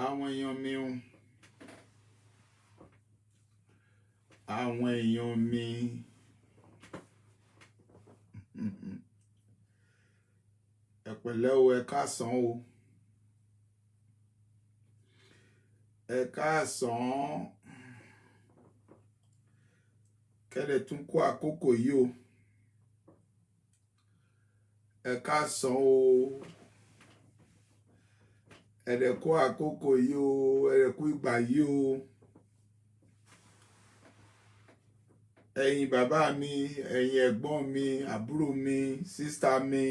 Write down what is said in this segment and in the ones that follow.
Àwọn èèyàn mi o, àwọn èèyàn mi. Ẹ pẹ̀lẹ́ o, ẹ káàsán o, ẹ káàsán. Kẹ́lẹ̀ tún kó àkókò yìí o. Ẹ káàsán o, ẹ dẹ̀ kó àkókò yìí o, ẹ dẹ̀ kú ìgbà yìí o. Ẹ̀yin bàbá mi, ẹ̀yin ẹ̀gbọ́n mi, àbúrò mi, sísá mi,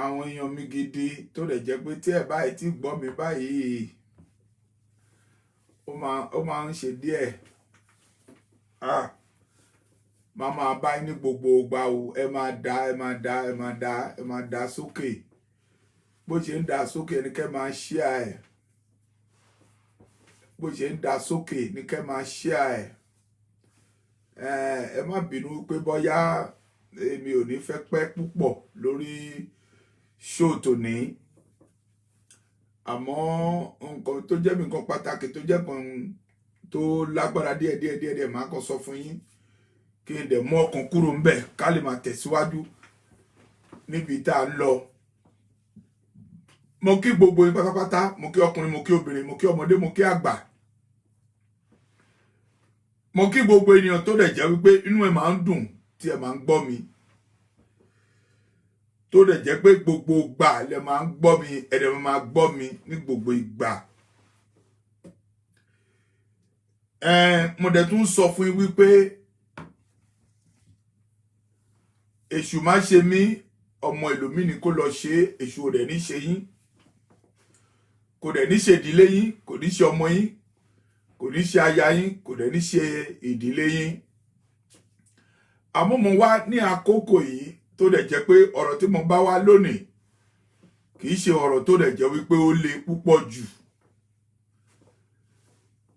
àwọn èèyàn mi gidi tó lè jẹ́ pé tí ẹ báyìí ti gbọ́ mi báyìí, ó máa ń ṣe díẹ̀. Ah, máa máa bá yín ní gbogbo ìgbà o. Ẹ máa dá, ẹ máa dá, ẹ máa dá, ẹ máa dá sókè. Bó ṣe ń dá sókè ni kẹ́ máa share ẹ̀. Bó ṣe ń dá sókè ni kẹ́ máa share ẹ̀. Ẹ má bínú pé bóyá èmi ò ní fẹ́ pẹ́ púpọ̀ lórí show tòní, àmọ́ nǹkan tó jẹ́ mi, nǹkan pàtàkì tó jẹ́ kan tó lágbára díẹ̀ díẹ̀ díẹ̀ díẹ̀, máa kàn sọ fún yín kí n dẹ̀ mú ọkàn kúrò ńbẹ̀ ká lè máa tẹ̀síwájú níbi tá a ń lọ. Mo kí gbogbo yín pátápátá. Mo kí ọkùnrin, mo kí obìnrin, mo kí ọmọdé, mo kí àgbà, mo kí gbogbo ènìyàn tó dẹ̀ jẹ́ wípé inú ẹ̀ máa ń dùn tí ẹ̀ máa ń gbọ́ mi, tó dẹ̀ jẹ́ pé gbogbo ìgbà lẹ máa ń gbọ́ mi, ẹ̀ dẹ̀ máa gbọ́ mi ní gbogbo ìgbà. Mo dẹ̀ tún sọ fún yín wípé èṣù má ṣe mí, ọmọ ìlú mi ni kó lọ ṣe. Èṣù ò dẹ̀ ní ṣe yín, kò dẹ̀ ní ṣe ìdílé yín, kò ní ṣe ọmọ yín, kò ní ṣe aya yín, kò dẹ̀ ní ṣe ìdílé yín. Àmọ́ mo wá ní àkókò yìí tó dẹ̀ jẹ́ pé ọ̀rọ̀ tí mo bá wá lónìí kì í ṣe ọ̀rọ̀ tó dẹ̀ jẹ́ wípé ó le púpọ̀ jù.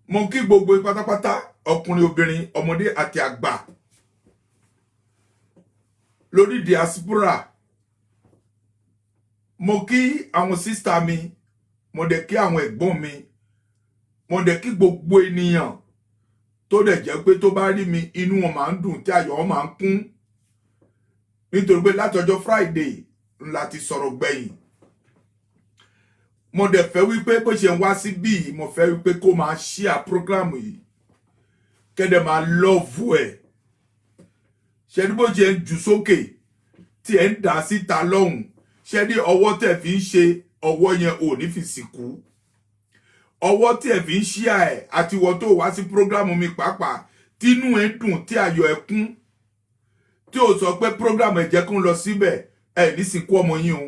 Mo kí gbogbo yín pátápátá, ọkùnrin, obìnrin, ọmọdé àti àgbà lórí diaspora. Mo kí àwọn sísítà mi, mo dẹ̀ kí àwọn ẹ̀gbọ́n mi, mo dẹ̀ kí gbogbo ènìyàn tó dẹ̀ jẹ́ pé tó bá rí mi, inú wọn máa ń dùn, tí ayọ̀ wọn máa ń kún, nítorí pé láti ọjọ́ Friday ńlá ti sọ̀rọ̀ gbẹ̀yìn. Mo dẹ̀ fẹ́ wípé bó ṣe ń wá sí bíi, mo fẹ́ wípé kó máa share program yìí, kẹ́dẹ̀ máa love ẹ̀. Ṣe ní bó ṣe ń jù sókè tí ẹ̀ ń dà síta lọ́hùn, ṣe ní ọwọ́ tẹ̀ fi ń ṣe ọwọ́ yẹn ò ní fi sìnkú. Ọwọ́ tí ẹ̀ fi ń share ẹ̀ àti ìwọ tó wá sí program mi pàápàá, tínú ẹ̀ dùn, tí ayọ̀ ẹ̀ kún, tí ò sọ pé program ẹ̀ jẹ́ kó ń lọ síbẹ̀, ẹ̀ ní sìnkú ọmọ yín o.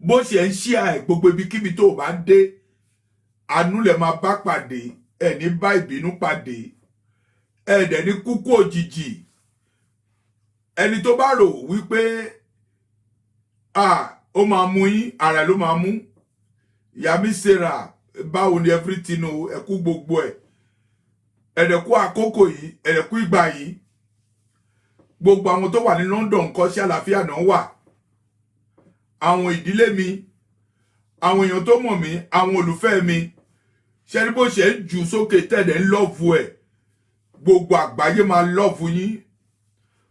Bó ṣe ń share ẹ̀, gbogbo ibikíbi tó o bá dé, àánú lẹ̀ máa bá pàdé, ẹ̀ ní bá ìbínú pàdé, ẹ̀ dẹ̀ ní kúkú òjijì. Ẹni tó bá rò wípé ó máa mú yín, ara ló máa mú. Ìyá mi Sarah, báwo ni everything o? Ẹ kú gbogbo ẹ̀, ẹ̀dẹ̀kú àkókò yìí, ẹ̀dẹ̀kú ìgbà yìí. Gbogbo àwọn tó wà ní London kọ́ sí àlàáfíà náà wà. Àwọn ìdílé mi, àwọn èèyàn tó mọ̀ mí, àwọn olùfẹ́ mi, ṣe ni bó ṣe ń jù sókè tẹ̀lé ń love ẹ̀, gbogbo àgbáyé máa love yín.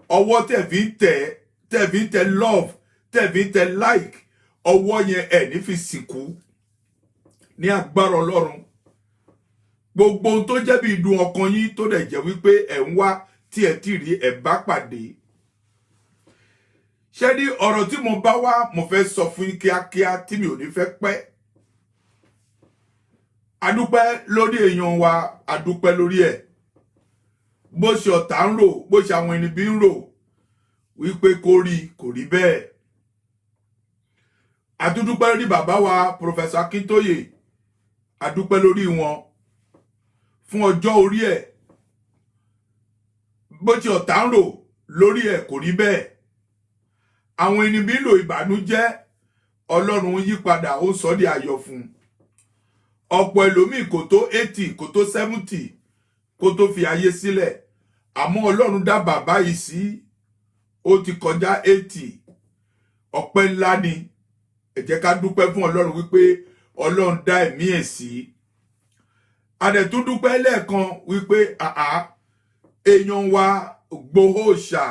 Ọwọ́ tẹ̀ fi ń tẹ̀, tẹ̀ fi ń tẹ love, tẹ̀ fi ń tẹ like, ọwọ́ yẹn ẹ̀ ní fi sìnkú ní agbára Ọlọ́run. Gbogbo ohun tó jẹ́ bí ìdùn ọkàn yín tó dẹ̀ jẹ́ wípé ẹ̀ ń wá tí ẹ̀ tí rí, ẹ̀ bá pàdé. Ṣé ní ọ̀rọ̀ tí mo bá wá, mo fẹ́ sọ fún yín kíákíá tí mi ò ní fẹ́ pẹ́. Adúpẹ́ lórí èèyàn wa, adúpẹ́ lórí ẹ̀. Bó ṣe ọ̀tá ń rò, bó ṣe àwọn ẹni bí ń rò wípé kó rí, kò rí bẹ́ẹ̀. Adúdúpẹ́ lórí bàbá wa Professor Akintoye, adúpẹ́ lórí wọn fún ọjọ́ orí ẹ̀. Bó ṣe ọ̀tá ń rò lórí ẹ̀, kò rí bẹ́ẹ̀. Àwọn ẹni bí ń lò ìbànújẹ́, Ọlọ́run yí padà, ó sọ di ayọ̀ fún ọ̀pọ̀ ẹlòmíì. Kò tó 80, kò tó 70 kó tó fi ayé sílẹ̀, àmọ́ Ọlọ́run dá bàbá yìí sí, ó ti kọjá 80. Ọpẹ́ ńlá ni. Ẹ jẹ́ ká dúpẹ́ fún Ọlọ́run wípé Ọlọ́run dá ẹ̀mí ẹ̀ sí. A dẹ̀ tún dúpẹ́ lẹ́ẹ̀kan wípé àá èèyàn wa Ìgbòho ṣà,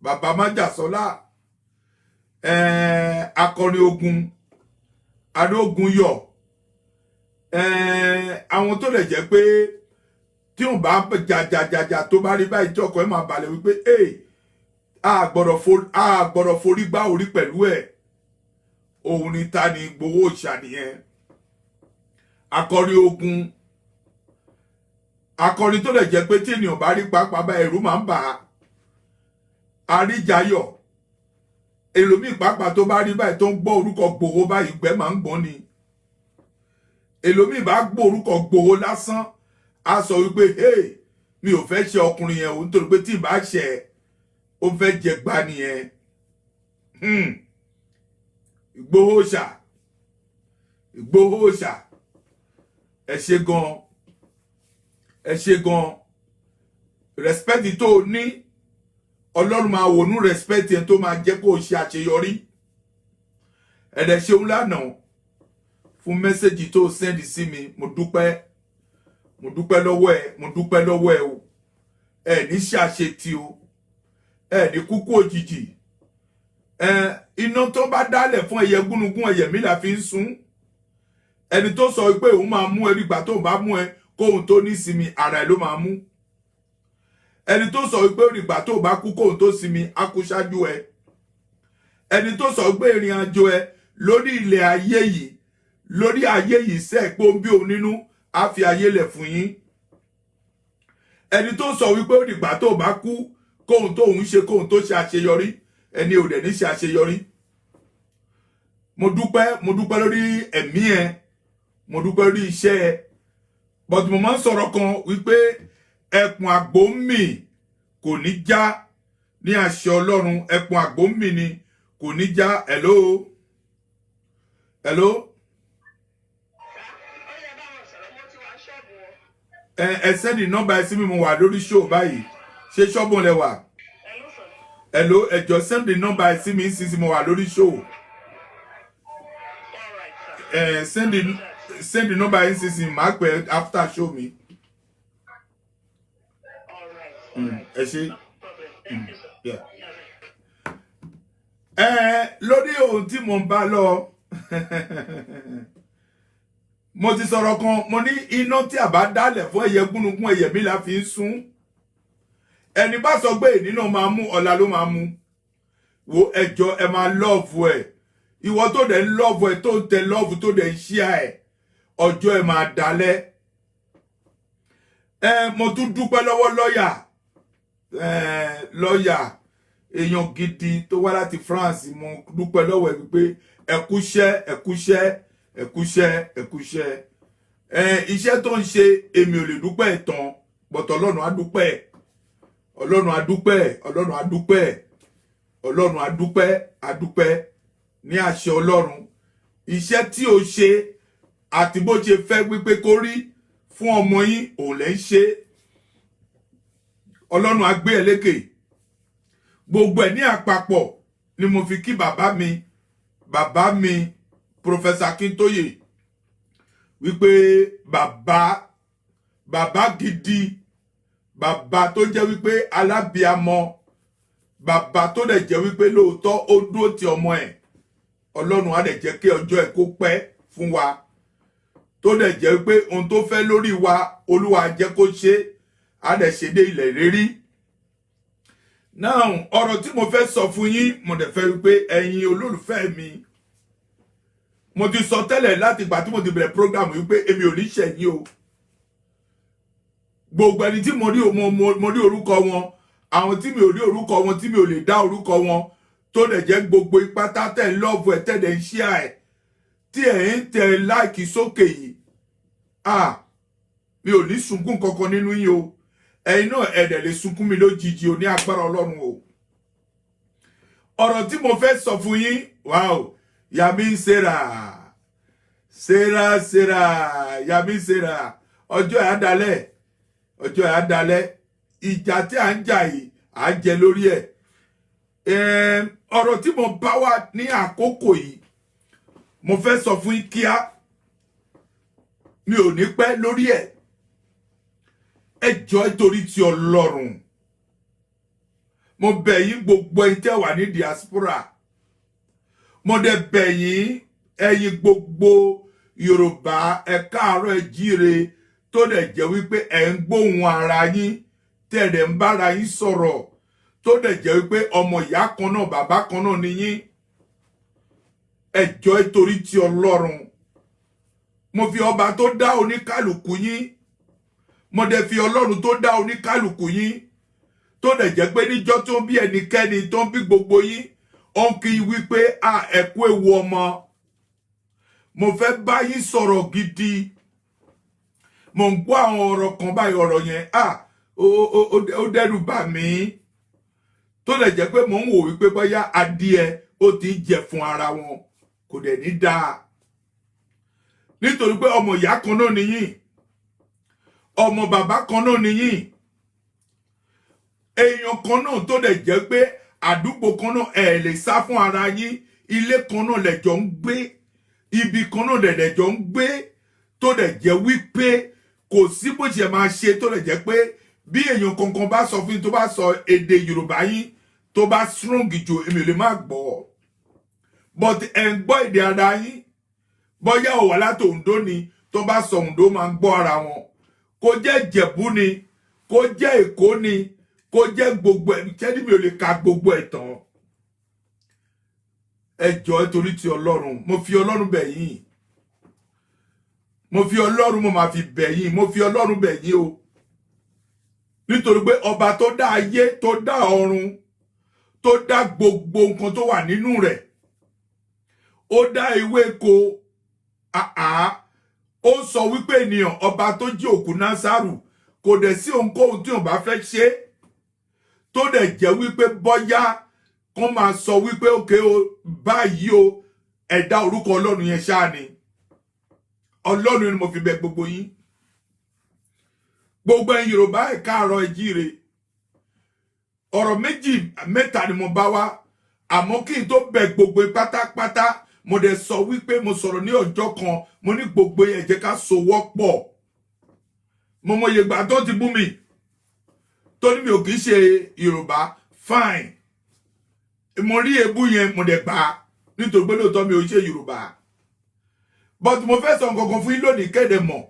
bàbá májàsọ́lá, akọrin ogun, arógun yọ, àwọn tó lè jẹ́ pé tí òun bá jàjàjàjà, tó bá rí báyìí, tí ọkọ ẹ̀ máa balẹ̀ wípé a gbọ́dọ̀ forí gbá orí pẹ̀lú ẹ̀. Òun ni ta ni Ìgbòho ṣà nìyẹn, akọrin ogun, akọrin tó lè jẹ́ pé tí ènìyàn bá rí pàápàá bá, ẹ̀rù máa ń bà á. Àríjayọ̀ èlòmíì pàápàá tó bá rí báyìí, tó ń gbọ́ orúkọ Ìgbòho báyìí, ìgbẹ́ máa ń gbọ́n ni. Èlòmíì bá gbọ́ orúkọ Ìgbòho lásán, á sọ wípé, "Hey, mi ò fẹ́ ṣe ọkùnrin yẹn o, nítorí pé tí ì bá ṣe, ó fẹ́ jẹ gbá nìyẹn." Ìgbòho ṣà, Ìgbòho ṣà, ẹ ṣe gan, ẹ ṣe gan. Respect tó o ní, Ọlọ́run máa wònú respect yẹn tó máa jẹ́ kó o ṣe àṣeyọrí. Ẹ̀dẹ̀ ṣeun lánàá fún message tó o send sí mi. Mo dúpẹ́, mo dúpẹ́ lọ́wọ́ ẹ, mo dúpẹ́ lọ́wọ́ ẹ o. Ẹ ní ṣàṣetì o, ẹ ní kúkú òjijì. Ẹ iná tó bá dálẹ̀ fún ẹyẹ gúnugún, ẹyẹ mi là fi ń sun. Ẹni tó sọ pé òun máa mú ẹ nígbà tóun bá mú ẹ kóun tó ní sinmi, ara ẹ ló máa mú. Ẹni tó sọ pé ìgbà tó bá kú kóun tó sinmi, á kú ṣáájú ẹ. Ẹni tó sọ pé ìrìn àjò ẹ lórí ilẹ̀ ayé yìí, lórí ayé yìí sẹ́ pé ó ń bí òun nínú, á fi ayé lẹ̀ fún yín. Ẹni tó sọ wípé ó dìgbà tó bá kú kóun tó ń ṣe kóun tó ṣe àṣeyọrí, ẹni ò dẹ̀ ní ṣe àṣeyọrí. Mo dúpẹ́, mo dúpẹ́ lórí ẹ̀mí ẹ, mo dúpẹ́ lórí iṣẹ́ ẹ. But mo máa ń sọ̀rọ̀ kan wípé ẹkùn àgbò ń mì kò ní já ní àṣẹ Ọlọ́run. Ẹkùn àgbò ń mì ni kò ní já. Hello, hello. Ó yẹ bá wọn sọ̀rọ̀, mo ti wá ṣọ́ọ̀bù wọn. Ẹ send nọ́mbà ẹ sí mi, mo wà lórí show báyìí. Ṣé ṣọ́ọ̀bù lẹ wà? Hello, sir. Hello, ẹ jọ̀ọ́, send nọ́mbà ẹ sí mi sísí, mo wà lórí show. All right, sir. Ẹ send nọ́mbà ẹ sísí, màá pẹ́ after show mi. All right. All right. Ẹ ṣé. No problem. Thank you, sir. Yeah. Yeah. Ẹ lórí ohun tí mo ń bá lọ, mo ti sọ̀rọ̀ kan, mo ní iná tí a bá dálẹ̀ fún ẹyẹ gúnugún, ẹyẹ mi la fi ń sún. Ẹni bá sọ pé èní náà máa mú, ọ̀la ló máa mú. Wo, ẹjọ́ ẹ máa love ẹ. Ìwọ tó dẹ̀ ń love ẹ, tó ń tẹ love, tó dẹ̀ ń ṣíà ẹ, ọjọ́ ẹ máa dalẹ̀. Ẹ mo tún dúpẹ́ lọ́wọ́ lọ́ọ̀yà, ẹ lọ́ọ̀yà èèyàn gidi tó wá láti France. Mo dúpẹ́ lọ́wọ́ ẹ wípé ẹ kúṣẹ́, ẹ kúṣẹ́, ẹ kúṣẹ́, ẹ kúṣẹ́. Ẹ iṣẹ́ tó ń ṣe, èmi ò lè dúpẹ́ ẹ̀ tán, but Ọlọ́run á dúpẹ́, Ọlọ́run á dúpẹ́, Ọlọ́run á dúpẹ́, Ọlọ́run á dúpẹ́, á dúpẹ́ ní àṣẹ Ọlọ́run. Iṣẹ́ tí o ṣe àti bó ṣe fẹ́ wípé kó rí fún ọmọ yín, òun lẹ́ ń ṣe. Ọlọ́run á gbé ẹ lékè. Gbogbo ẹ̀ ní àpapọ̀ ni mo fi kí bàbá mi, bàbá mi Professor Akintoye, wípé bàbá, bàbá gidi, bàbá tó jẹ́ wípé alábìamọ, bàbá tó dẹ̀ jẹ́ wípé lóòótọ́ ó dúró ti ọmọ ẹ̀. Ọlọ́run á dẹ̀ jẹ́ kí ọjọ́ ẹ̀ kó pẹ́ fún wa, tó dẹ̀ jẹ́ wípé ohun tó fẹ́ lórí wa, Olúwa jẹ́ kó ṣe, á dẹ̀ ṣe dé ilẹ̀ rírí. Now, ọ̀rọ̀ tí mo fẹ́ sọ fún yín, mo dẹ̀ fẹ́ wípé ẹ̀yin olólùfẹ́ mi, mo ti sọ tẹ́lẹ̀ láti ìgbà tí mo ti bẹ̀rẹ̀ program wípé èmi ò ní ṣẹ̀yìn o. Gbogbo ẹni tí mo rí, mo rí orúkọ wọn, àwọn tí mi ò rí orúkọ wọn, tí mi ò lè dá orúkọ wọn, tó dẹ̀ jẹ́ gbogbo ipá tẹ̀ ń love ẹ̀, tẹ̀ dẹ̀ ń share ẹ̀, tí ẹ̀ ń tẹ like sókè yìí, ah, mi ò ní sunkún kankan nínú yín o. Ẹ̀yin náà ẹ̀ dẹ̀ lè sunkún mi lójijì o, ní agbára Ọlọ́run o. Ọ̀rọ̀ tí mo fẹ́ sọ fún yín, wow, Yami Sarah, Sarah, Sarah, Yami Sarah, ọjọ́ ẹ̀ á dalẹ̀, ọjọ́ ẹ̀ á dalẹ̀. Ìjà tí à ń jà yìí, à ń jẹ lórí ẹ̀. Ọ̀rọ̀ tí mo bá wà ní àkókò yìí, Mo fẹ́ sọ fún yín kíá, mi ò ní pẹ́ lórí ẹ̀. Ẹ jọ̀ọ́, nítorí ti Ọlọ́run, mo bẹ̀ yín, gbogbo ẹ̀yin tẹ́ wà ní diaspora. Mo dẹ̀ bẹ̀ yín, ẹ̀yin gbogbo Yorùbá, ẹ káàárọ̀, ẹ jíire, tó dẹ̀ jẹ́ wípé ẹ̀ ń gbóhùn ara yín, tẹ́ ẹ̀ ń bára yín sọ̀rọ̀, tó dẹ̀ jẹ́ wípé ọmọ ìyá kan náà, bàbá kan náà ni yín. Ẹ jọ̀ọ́, nítorí ti Ọlọ́run, mo fi ọba tó dá oníkálukú yín, mo dẹ̀ fi Ọlọ́run tó dá oníkálukú yín, tó dẹ̀ jẹ́ pé níjọ́ tó ń bí ẹnikẹ́ni, tó ń bí gbogbo yín, ó ń kí wípé a ẹ kú ewu ọmọ. Mo fẹ́ bá yín sọ̀rọ̀ gidi. Mo ń gbọ́ àwọn ọ̀rọ̀ kan báyìí, ọ̀rọ̀ yẹn ó dẹ́rù bà mí, tó dẹ̀ jẹ́ pé mò ń wò wípé bóyá adìẹ ó ti ń jẹ fún ara wọn, kò dẹ̀ ní dáa, nítorí pé ọmọ ìyá kan náà nìyí, ọmọ bàbá kan náà nìyí, èèyàn kan náà, tó dẹ̀ jẹ́ pé àdúgbò kan náà, ẹ̀ lè sá fún ara yín, ilé kan náà lẹ̀jọ́ ń gbé, ibi kan náà lẹ̀jọ́ ń gbé, tó dẹ̀ jẹ́ wípé kò sí bó ṣe máa ṣe, tó dẹ̀ jẹ́ pé bí èèyàn kankan bá sọ fún yín, tó bá sọ èdè Yorùbá yín, tó bá strong jù, èmi lè má gbọ́, but ẹ̀ ń gbọ́ èdè ara yín. Bóyá ó wà láti Oǹdó ni, tó bá sọ Oǹdó, máa ń gbọ́ ara wọn. Kó jẹ́ Ìjẹ̀bú ni, kó jẹ́ Èkó ni, kó jẹ́ gbogbo ẹ̀, ṣẹ́ni mi ò lè ka gbogbo ẹ̀ tán. Ẹ jọ̀ọ́, torí ti Ọlọ́run, mo fi Ọlọ́run bẹ̀ yín. Mo fi Ọlọ́run, mo máa fi bẹ̀ yín, mo fi Ọlọ́run bẹ̀ yín o, nítorí pé ọba tó dá ayé, tó dá ọ̀run, tó dá gbogbo nǹkan tó wà nínú rẹ̀, ó dá ewéko àá, ó sọ wípé ènìyàn, ọba tó jí òkú Násárù, kò dẹ̀ sí ohunkóhun tí òun bá fẹ́ ṣe, tó dẹ̀ jẹ́ wípé bọ́yá kán máa sọ wípé òkè o, báyìí o, ẹ̀dá orúkọ Ọlọ́run yẹn ṣáà ni. Ọlọ́run ni mo fi bẹ̀ gbogbo yín, gbogbo ẹ̀yin Yorùbá, ẹ káàárọ̀, ẹ jíire. Ọ̀rọ̀ méjì mẹ́ta ni mo bá wá, àmọ́ kí n tó bẹ̀ gbogbo pátápátá, mo dẹ̀ sọ wípé mo sọ̀rọ̀ ní ọjọ́ kan, mo ní gbogbo ẹ jẹ́ ká sowọ́ pọ̀. Mo mọ iye ìgbà tó ti bú mi, tó ní mi ò kì í ṣe Yorùbá. Fine, mo rí ebú yẹn, mo dẹ̀ gbà á, nítorí pé lóòótọ́ mi ò ṣe Yorùbá. But mo fẹ́ sọ nǹkan kan fún yín lónìí kéde mọ̀.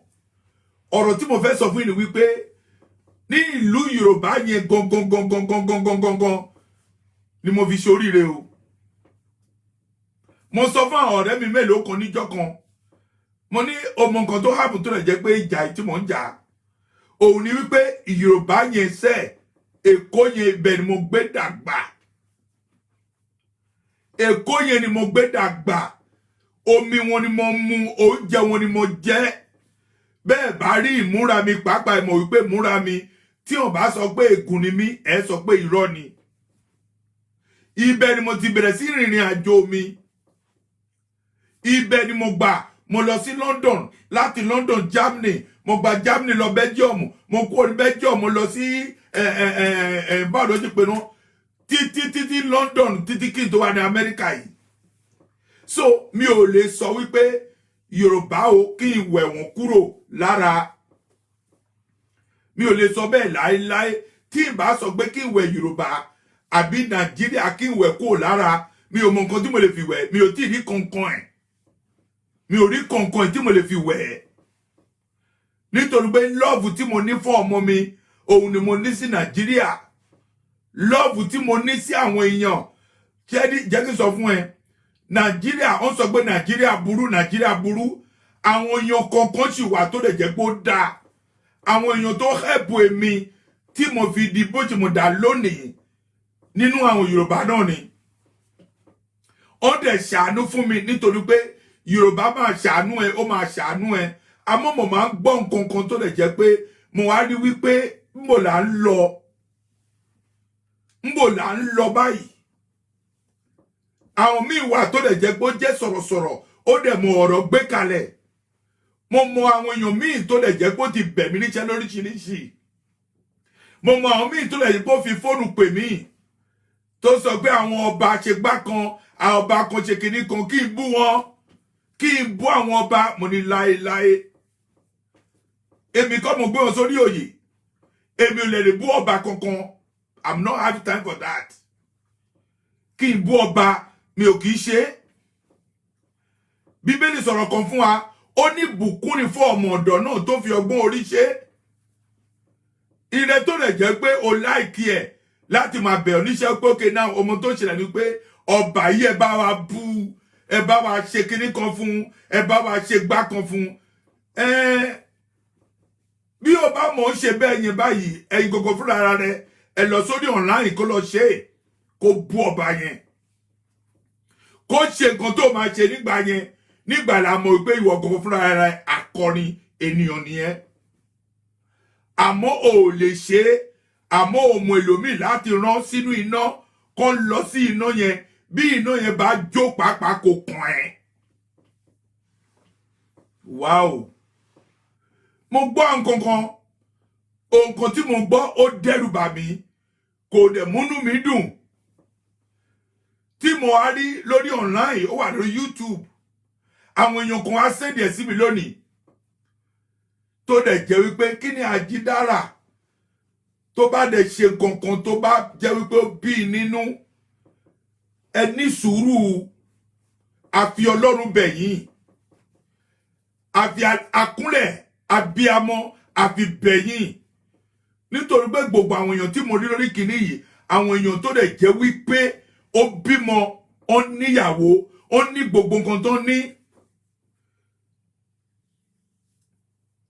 Ọ̀rọ̀ tí mo fẹ́ sọ fún yín ni wípé ní ìlú Yorùbá yẹn gangan gangan gangan gangan gangan ni mo fi ṣoríire o. Mo sọ fún àwọn ọ̀rẹ́ mi mélòó kan níjọ́ kan, mo ní ọmọ nǹkan tó happen, tó lè jẹ́ pé ìjà tí mò ń jà òun ni wípé Yorùbá yẹn sẹ́, Èkó yẹn, ibẹ̀ ni mo gbé dàgbà. Èkó yẹn ni mo gbé dàgbà. Omi wọn ni mo mu, oúnjẹ wọn ni mo jẹ. Bẹ́ẹ̀ bá rí ìmúra mi pàápàá, ẹ mọ̀ wípé ìmúra mi, tí wọn bá sọ pé ègùn ni mí, ẹ sọ pé irọ́ ni. Ibẹ̀ ni mo ti bẹ̀rẹ̀ sí rìnrìn àjò mi. Ibẹ̀ ni mo gbà, mo lọ sí London, láti London, Germany. Mo gba Germany lọ Belgium, mo kúrò ní Belgium, mo lọ sí ẹ ẹ ẹ ẹ báwo ló ti pè náà, títí títí London, títí kí n tó wà ní Amẹ́ríkà yìí. So mi ò lè sọ wípé Yorùbá o, kí n wẹ̀ wọ́n kúrò lára. Mi ò lè sọ bẹ́ẹ̀ láéláé. Tí n bá sọ pé kí n wẹ̀ Yorùbá àbí Nàìjíríà, kí n wẹ̀ kúrò lára, mi ò mọ nǹkan tí mo lè fi wẹ̀. Mi ò tí ì rí kankan ẹ̀, mi ò rí kankan ẹ̀ tí mo lè fi wẹ̀ ẹ́, nítorí pé love tí mo ní fún ọmọ mi, òun ni mo ní sí Nàìjíríà. Love tí mo ní sí àwọn èèyàn, jẹ́ kí n sọ fún ẹ, Nàìjíríà, ó ń sọ pé Nàìjíríà burú, Nàìjíríà burú. Àwọn èèyàn kọ̀ọ̀kan sì wà tó lè jẹ́ pé ó dáa, àwọn èèyàn tó help èmi tí mo fi di bó ti mo dà lónìí nínú àwọn Yorùbá náà ni. Ó dẹ̀ ṣàánú fún mi, nítorí pé Yorùbá máa ṣàánú ẹ, ó máa ṣàánú ẹ. Àmọ́ mo máa ń gbọ́ nǹkan kan tó lè jẹ́ pé mo wá rí wípé ńbò là ń lọ, ńbò là ń lọ báyìí. Àwọn míì wà tó lè jẹ́ pé ó jẹ́ sọ̀rọ̀sọ̀rọ̀, ó dẹ̀ mọ ọ̀rọ̀ gbé kalẹ̀. Mo mọ àwọn èèyàn míì tó lè jẹ́ pé ó ti bẹ̀ mí níṣẹ́ lóríṣiríṣi. Mo mọ àwọn míì tó lè jẹ́ pé ó fi fóònù pè mí, tó sọ pé àwọn ọba ṣe gbá kan, àwọn ọba kan ṣe kinní kan, kí n bú wọn. Kí n bú àwọn ọba, mo ní láéláé, èmi kọ́ mo gbé wọn sórí òye, èmi ò lè bú ọba kankan. I'm not having time for that. Kí n bú ọba, mi ò kì í ṣe é. Bíbélì sọ̀rọ̀ kan fún wa, ó ní bùkún ni fún ọmọ ọ̀dọ̀ náà tó fi ọgbọ́n orí ṣe é. Ire tó lè jẹ́ pé o like ẹ̀ láti máa bẹ̀ ọ́ níṣẹ́ pé okay, náà ọmọ tó ṣẹlẹ̀ ni pé ọba yìí, ẹ bá wa bú, ẹ bá wa ṣe kinní kan fún, ẹ bá wa ṣe gbá kan fún ẹ. Bí o bá mọ̀ ń ṣe bẹ́ẹ̀ yẹn báyìí, ẹ̀yin gbogbo fúnra ara rẹ, ẹ lọ sórí online kó lọ ṣe é, kó bú ọba yẹn, kó ṣe nǹkan tó máa ṣe nígbà yẹn. Nígbà la mọ̀ pé ìwọ gbogbo fúnra rẹ akọrin ènìyàn nìyẹn. Àmọ́ ò lè ṣe é, àmọ́ ò mọ èlòmíì láti rán sínú iná, kó lọ sí iná yẹn. Bí iná yẹn bá jó pàápàá, kò kàn ẹ́. Wow, mo gbọ́ nǹkan kan. Nǹkan tí mo gbọ́, ó dẹ́rù bà mí, kò dẹ̀ múnú mi dùn. Tí mo wá rí lórí online, ó wà lórí YouTube, àwọn èèyàn kan wá send ẹ̀ sí mi lónìí, tó dẹ̀ jẹ́ wípé kí ni Àjídára tó bá dẹ̀ ṣe nǹkan tó bá jẹ́ wípé ó bí i nínú, ẹ ní sùúrù. Àfi Ọlọ́run bẹ̀ yín, àfi àkúnlẹ̀ abiyamọ, àfi bẹ̀ yín, nítorí pé gbogbo àwọn èèyàn tí mo rí lórí kìíní yìí, àwọn èèyàn tó dẹ̀ jẹ́ wípé ó bímọ, ó níyàwó, ó ní gbogbo nǹkan tó ní,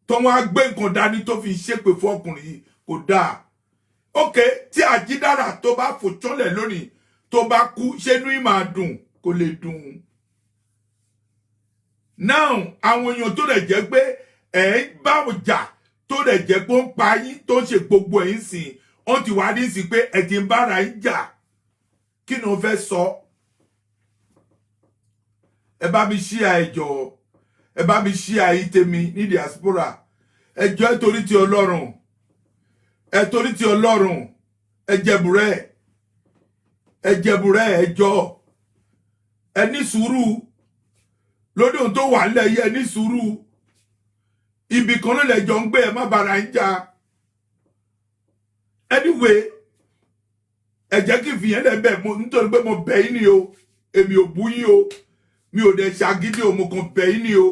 tó wọ́n á gbé nǹkan dání tó fi ṣépè fún ọkùnrin yìí, kò dáa. Ok, tí Àjídára tó bá fò tsọ́lẹ̀ lónìí, tó bá kú, ṣé inú yìí máa dùn? Kò lè dùn. Now, àwọn èèyàn tó dẹ̀ jẹ́ pé ẹ̀ ń bá jà, tó dẹ̀ jẹ́ pé ó ń pa yín, tó ń ṣe gbogbo ẹ̀ ń sìn, ó ti wá ní sí pé ẹ̀ ti ń bára yín jà, kí ni wọ́n fẹ́ sọ? Ẹ bá mi ṣí àìjọ, ẹ bá mi ṣí àyí tèmi ní diaspora. Ẹ jọ̀ọ́, ẹ torí ti Ọlọ́run, ẹ torí ti Ọlọ́run, ẹ jẹ̀bùrẹ́, ẹ jẹ̀bùrẹ́, ẹ jọ̀ọ́, ẹ ní sùúrù lórí ohun tó wà nílẹ̀ yìí. Ẹ ní sùúrù, ibì kan ló lẹ́jọ́ ń gbé, ẹ má bára ń jà. Anyway, ẹ jẹ́ kí n fìyẹn lẹ̀ bẹ́ẹ̀ mo, nítorí pé mo bẹ̀ yín ni o. Èmi ò bú yín o, mi ò dẹ̀ ṣàgídí o, mo kàn bẹ̀ yín ni o.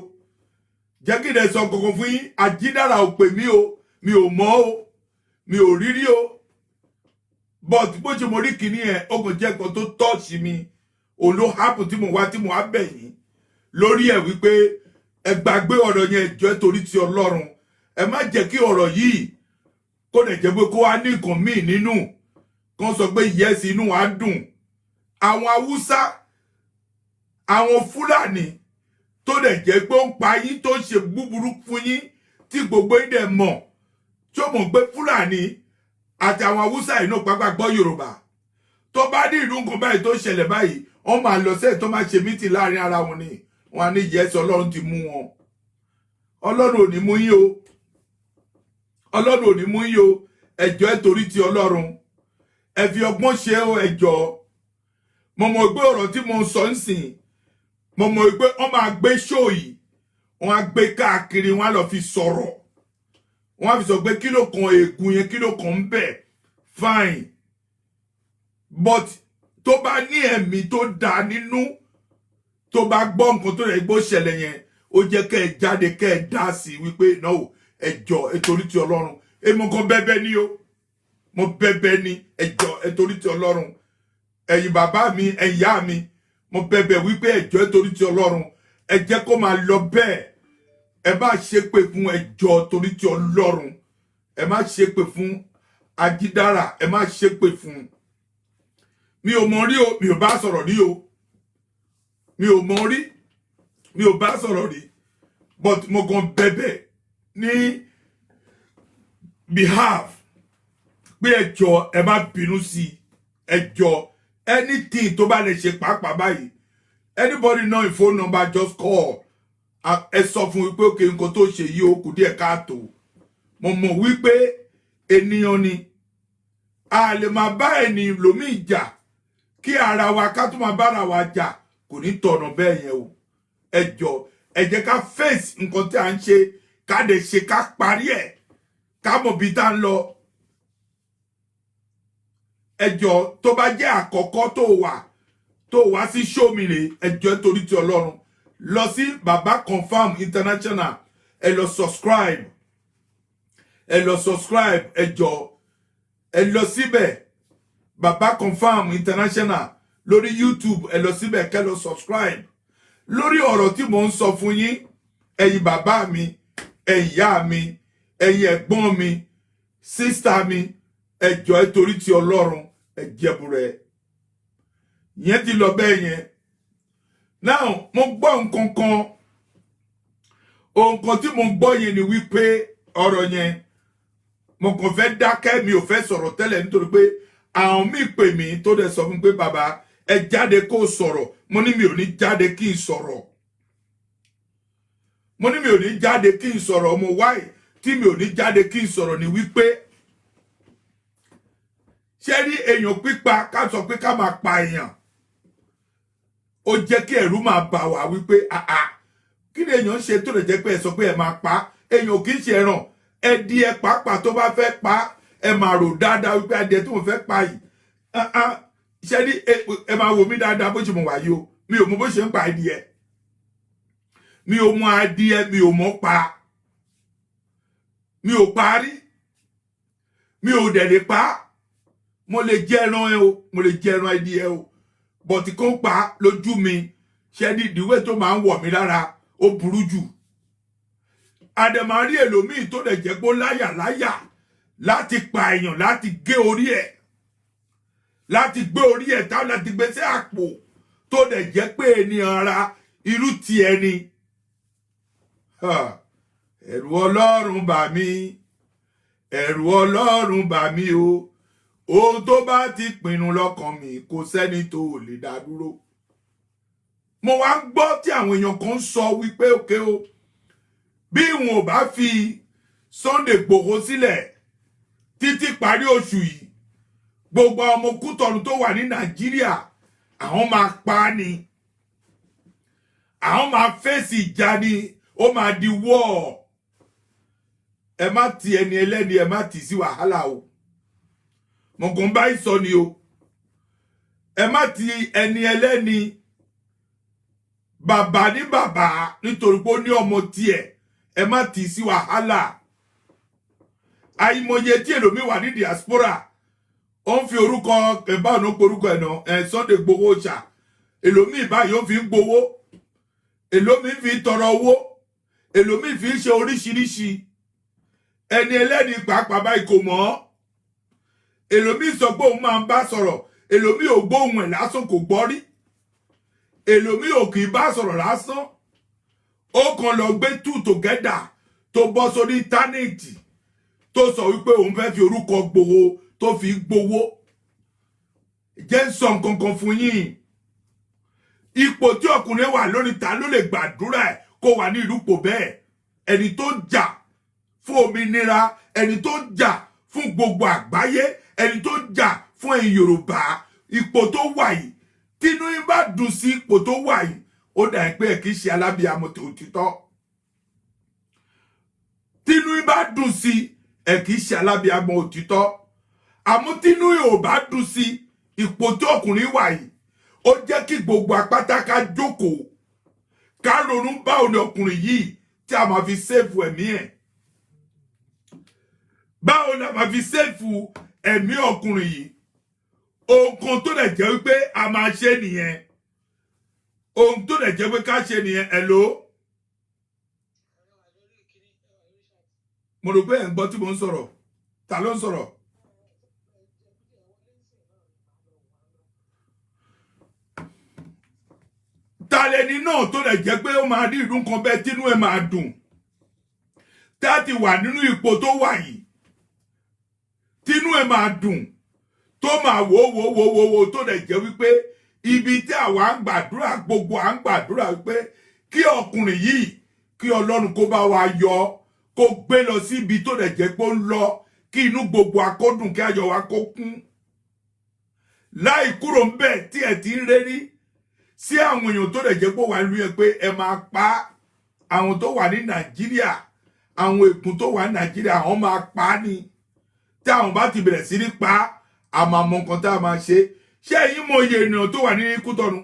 Jẹ́ kí n dẹ̀ sọ kankan fún yín: Àjídára ò pè mí o, mi ò mọ̀ o, mi ò rírí o, but bó ṣe mo rí kinní ẹ̀, ó kàn jẹ́ nǹkan tó touch mi. Òun ló happen tí mo wá, tí mo wá bẹ̀ yín lórí ẹ̀ wípé ẹ gbàgbé ọ̀rọ̀ yẹn. Jọ̀ọ́, torí ti Ọlọ́run, ẹ má jẹ́ kí ọ̀rọ̀ yìí kó dẹ̀ jẹ́ pé kó wá ní nǹkan míì nínú kán sọ pé yes, inú wa dùn. Àwọn Haúsá, àwọn Fúlàní tó dẹ̀ jẹ́ pé ó ń pa yín, tó ń ṣe búburú fún yín, tí gbogbo yín dẹ̀ mọ̀, tí ó mọ̀ pé Fúlàní àti àwọn Haúsá yìí náà pápá gbọ́ Yorùbá, tó bá ní ìlú nǹkan báyìí tó ṣẹlẹ̀ báyìí, wọ́n máa lọ sẹ́yìn tó máa ṣe meeting láàrin ara wọn ni. Wọ́n á ní yes, Ọlọ́run ti mú wọn. Ọlọ́run ò ní mú yín o, Ọlọ́run ò ní mú yín o. Ẹ jọ̀ọ́, ẹ torí ti Ọlọ́run, ẹ fi ọgbọ́n ṣe o, ẹ jọ̀ọ́. Mo mọ̀ pé ọ̀rọ̀ tí mo ń sọ ń sìn, mo mọ̀ pé wọ́n máa gbé show yìí, wọ́n á gbé káàkiri, wọ́n á lọ fi sọ̀rọ̀, wọ́n á fi sọ pé kí ló kan ègún yẹn, kí ló kàn ń bẹ̀. Fine, but tó bá ní ẹ̀mí tó dáa nínú, tó bá gbọ́ nǹkan tó rẹ̀ gbọ́ ṣẹlẹ̀ yẹn, ó jẹ́ kẹ́ ẹ jáde, kẹ́ ẹ dá sí i wípé no, ẹ jọ̀ọ́, ẹ torí ti Ọlọ́run. Èmi kan bẹ́bẹ́ ní o, mo bẹ̀bẹ̀ ni. Ẹ jọ̀ọ́, ẹ torí ti Ọlọ́run. Ẹ̀yin bàbá mi, ẹ̀yin ìyá mi, mo bẹ̀bẹ̀ wípé ẹ jọ̀ọ́, ẹ torí ti Ọlọ́run, ẹ jẹ́ kó máa lọ bẹ́ẹ̀. Ẹ má ṣépè fún. Ẹ jọ̀ọ́, torí ti Ọlọ́run, ẹ má ṣépè fún Ajídára, ẹ má ṣépè fún. Mi ò mọ̀ rí o, mi ò bá sọ̀rọ̀ rí o, mi ò mọ̀ rí, mi ò bá sọ̀rọ̀ rí, but mo kàn bẹ̀bẹ̀ ní behalf pé ẹ jọ̀ọ́, ẹ má bínú sí i. Ẹ jọ̀ọ́, anything tó bá lè ṣe pàápàá báyìí, anybody know your phone number, just call. Ẹ sọ fún wípé okay, nǹkan tó ṣe yìí, ó kù díẹ̀ káàtó. Mo mọ̀ wípé ènìyàn ni, a lè máa bá ènìyàn lómi jà kí ara wa ká tún máa bára wa jà, kò ní tọ̀nà bẹ́ẹ̀ yẹn o. Ẹ jọ, ẹ jẹ́ ká face nǹkan tí à ń ṣe, ká lè ṣe, ká parí ẹ̀, ká mọ̀ bí tá ń lọ. Ẹ jọ, tó bá jẹ́ àkọ́kọ́ tó wà tó wá sí show mi rè, ẹ jọ, torí ti Ọlọ́run, lọ sí Baba Confirm International, ẹ lọ subscribe, ẹ lọ subscribe. Ẹ jọ, ẹ lọ síbẹ̀, Baba Confirm International lórí YouTube. Ẹ lọ síbẹ̀, kẹ́ lọ subscribe. Lórí ọ̀rọ̀ tí mò ń sọ fún yín, ẹ̀yin bàbá mi, ẹ̀yin ìyá mi, ẹ̀yin ẹ̀gbọ́n mi, sister mi, ẹ jọ̀ọ́, ẹ torí ti Ọlọ́run, ẹ jẹ̀bùrẹ̀ yẹn ti lọ bẹ́ẹ̀ yẹn. Now, mo gbọ́ nǹkan kan. Nǹkan tí mo gbọ́ yẹn ni wípé ọ̀rọ̀ yẹn, mo kàn fẹ́ dákẹ́, mi ò fẹ́ sọ̀rọ̀ tẹ́lẹ̀, nítorí pé àwọn míì pè mí tó dẹ̀ sọ fún mi pé, "Bàbá, ẹ jáde kó sọ̀rọ̀." Mo ní mi ò ní jáde kí n sọ̀rọ̀. Mo ní mi ò ní jáde kí n sọ̀rọ̀. Mo wáì tí mi ò ní jáde kí n sọ̀rọ̀ ni wípé, ṣé rí èèyàn pípa, ká sọ pé ká máa pa èèyàn, ó jẹ́ kí ẹ̀rù máa bà wá wípé, àà, kí ni èèyàn ń ṣe tó lè jẹ́ pé ẹ sọ pé ẹ máa pa? Èèyàn kì í ṣe ẹran. Ẹdìẹ pàápàá, tó bá fẹ́ pa, ẹ máa rò dáadáa wípé adìẹ tí mo fẹ́ pa yìí, ṣé rí, ẹ máa wò mí dáadáa bó ṣe mo wà yìí o. Mi ò mọ bó ṣe ń pa adìẹ, mi ò mọ adìẹ, mi ò mọ pa, mi ò parí, mi ò dẹ̀ lè pa. Mo lè jẹ ẹran ẹ o, mo lè jẹ ẹran adìẹ o, but kó pa lójú mi, ṣe ní ìdíwé tó máa ń wọ̀ mí lára, ó burú jù. Àdèmàrí èlòmíì tó dẹ̀ jẹ́ pé ó láyà láyà láti pa èèyàn, láti gé orí ẹ̀, láti gbé orí ẹ̀ táwọn láti gbé sí àpò, tó dẹ̀ jẹ́ pé ènìyàn ara irú tiẹ̀ ni. Ẹ̀rù Ọlọ́run bà mí, ẹ̀rù Ọlọ́run bà mí o. Ohun tó bá ti pinnu lọ́kàn mi, kò sẹ́ni tó lè dá dúró. Mo wá ń gbọ́ tí àwọn èèyàn kan ń sọ wípé, okay o, bí wọn ò bá fi Sunday Igboho sílẹ̀ títí parí oṣù yìí, gbogbo ọmọ Kútọ̀nù tó wà ní Nàìjíríà, àwọn máa pa á ni, àwọn máa fèsì ìjà ni, ó máa di wọ́ọ̀. Ẹ má ti ẹni ẹlẹ́ni, ẹ má tì sí wàhálà o. Mo kàn bá sọ ni o. Ẹ má ti ẹni ẹlẹ́ni, bàbá ní bàbá, nítorí pé ó ní ọmọ tiẹ̀, ẹ má tì sí wàhálà. Àìmọye tí èlòmíì wà ní diaspora, ó ń fi orúkọ ẹ, báwo ló ń porúkọ ẹ náà ẹ, Sunday Igboho ṣà, èlòmíì báyìí ó fi ń gbowó, èlòmíì fi ń tọrọ owó, èlòmíì fi ń ṣe oríṣiríṣi. Ẹni ẹlẹ́ni pàápàá báyìí kò mọ̀ ọ́. Èlòmíì sọ pé òun máa ń bá sọ̀rọ̀, èlòmíì ò gbóhùn ẹ̀ lásán, kò gbọ́ rí. Èlòmíì ò kì í bá sọ̀rọ̀ lásán, ó kàn lọ gbé two together tó bọ́ sórí íńtánẹ́ẹ̀tì, tó sọ wípé òun fẹ́ fi orúkọ gbowó, tó fi gbowó. Jẹ́ ń sọ nǹkan kan fún yín. Ipò tí ọkùnrin wà lónìí, ta ló lè gbàdúrà ẹ̀ kó wà ní ìrúpò bẹ́ẹ̀? Ẹni tó ń jà fún òmìnira, ẹni tó ń jà fún gbogbo àgbáyé, ẹni tó ń jà fún ẹ̀yin Yorùbá, ipò tó wà yìí, tínú yín bá dùn sí ipò tó wà yìí, ó dà pé ẹ kì í ṣe alábìyamọ tòótọ́. Tínú yín bá dùn sí, ẹ kì í ṣe alábìyamọ òtítọ́. Àmọ́ tínú yín ò bá dùn sí ipò tí ọkùnrin wà yìí, ó jẹ́ kí gbogbo apáta ká jókòó, ká ronú báwo ni ọkùnrin yìí tí a máa fi save ẹ̀mí ẹ̀, báwo ni a máa fi save ẹ̀mí ọkùnrin yìí. Ohun kan tó dẹ̀ jẹ́ wípé a máa ṣe nìyẹn, ohun tó dẹ̀ jẹ́ pé ká ṣe nìyẹn. Hello, mo rò pé ẹ̀ ń gbọ́ tí mo ń sọ̀rọ̀. Ta ló ń sọ̀rọ̀? Ta lẹni náà tó dẹ̀ jẹ́ pé ó máa rí ìlú kan bẹ́ẹ̀, tínú ẹ̀ máa dùn tá a ti wà nínú ipò tó wà yìí, tínú ẹ̀ máa dùn, tó máa wò wò wò wò wò, tó dẹ̀ jẹ́ wípé ibi tí àwa ń gbàdúrà, gbogbo à ń gbàdúrà wípé kí ọkùnrin yìí, kí Ọlọ́run kó bá wa yọ, kó gbé lọ sí ibi tó dẹ̀ jẹ́ pé ó ń lọ, kí inú gbogbo akódùn, kí ayọ̀ wa kó kún láì kúrò ń bẹ̀ tí ẹ̀ ti ń rérí. Sí àwọn èèyàn tó dẹ̀ jẹ́ pé wà nínú yẹn pé ẹ máa pa á, àwọn tó wà ní Nàìjíríà, àwọn ègún tó wà ní Nàìjíríà, àwọn máa pa á ni. Tí àwọn bá ti bẹ̀rẹ̀ sí ní pa á, a máa mọ nǹkan tá a máa ṣe. Ṣé ẹ̀yin mọ iye ènìyàn tó wà ní Kútọ́nù?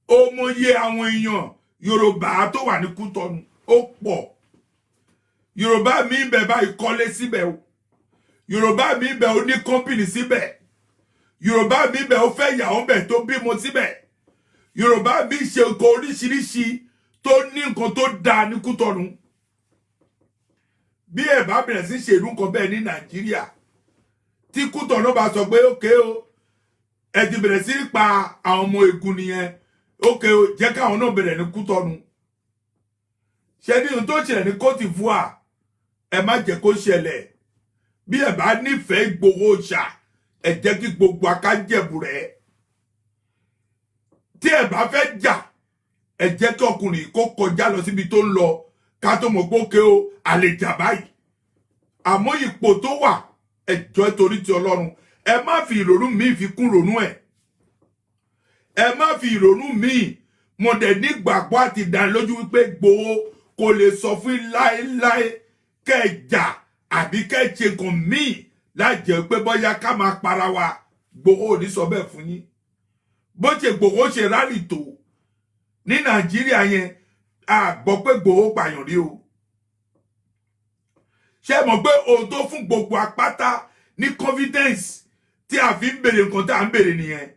Ó mọ iye àwọn èèyàn Yorùbá tó wà ní Kútọ́nù? Ó pọ̀. Yorùbá mi ń bẹ báyìí, kọ́lé síbẹ̀ o. Yorùbá mi ń bẹ, ó ní company síbẹ̀. Yorùbá mi ń bẹ, ó fẹ́ ìyàwó bẹ̀, tó bímọ síbẹ̀. Yorùbá mi ṣe nǹkan oríṣiríṣi, tó ní nǹkan tó dáa ní Kútọ́nù. Bí ẹ bá bẹ̀rẹ̀ sí ṣe irú nǹkan bẹ́ẹ̀ ní Nàìjíríà, tí Kútọ́nù bá sọ pé okay o, ẹ ti bẹ̀rẹ̀ sí pa àwọn ọmọ ègún nìyẹn, okay o, jẹ́ káwọn náà bẹ̀rẹ̀ ní Kútọ́nù. Ṣé ní ohun tó ṣẹlẹ̀ ní Cote d'Ivoire, ẹ má jẹ́ kó ṣẹlẹ̀. Bí ẹ bá nífẹ̀ẹ́ Ìgbòho ṣà, ẹ jẹ́ kí gbogbo akájẹ̀bù rẹ̀. Tí ẹ bá fẹ́ jà, ẹ jẹ́ kí ọkùnrin kó kọjá lọ síbi tó ń lọ, ká tó mọ̀ pé okay o, àlè jà báyìí. Àmọ́ ipò tó wà, ẹ jọ̀ọ́, torí ti Ọlọ́run, ẹ má fi ìrònú míì fi kún ìrònú ẹ̀. Ẹ má fi ìrònú míì. Mo dẹ̀ nígbàgbọ́ àti ìdánilójú wípé Ìgbòho kò lè sọ fún láéláé kẹ́ ẹ jà àbí kẹ́ ẹ ṣe nǹkan míì láì jẹ́ pé bóyá ká máa para wa. Ìgbòho ò ní sọ bẹ́ẹ̀ fún yín. Bó ṣe Ìgbòho ṣe rally tó ní Nàìjíríà yẹn, a gbọ́ pé Ìgbòho pààyàn rí o. Ṣé mọ̀ pé ohun tó fún gbogbo apáta ní confidence tí a fi ń béèrè nǹkan tá à ń béèrè nìyẹn?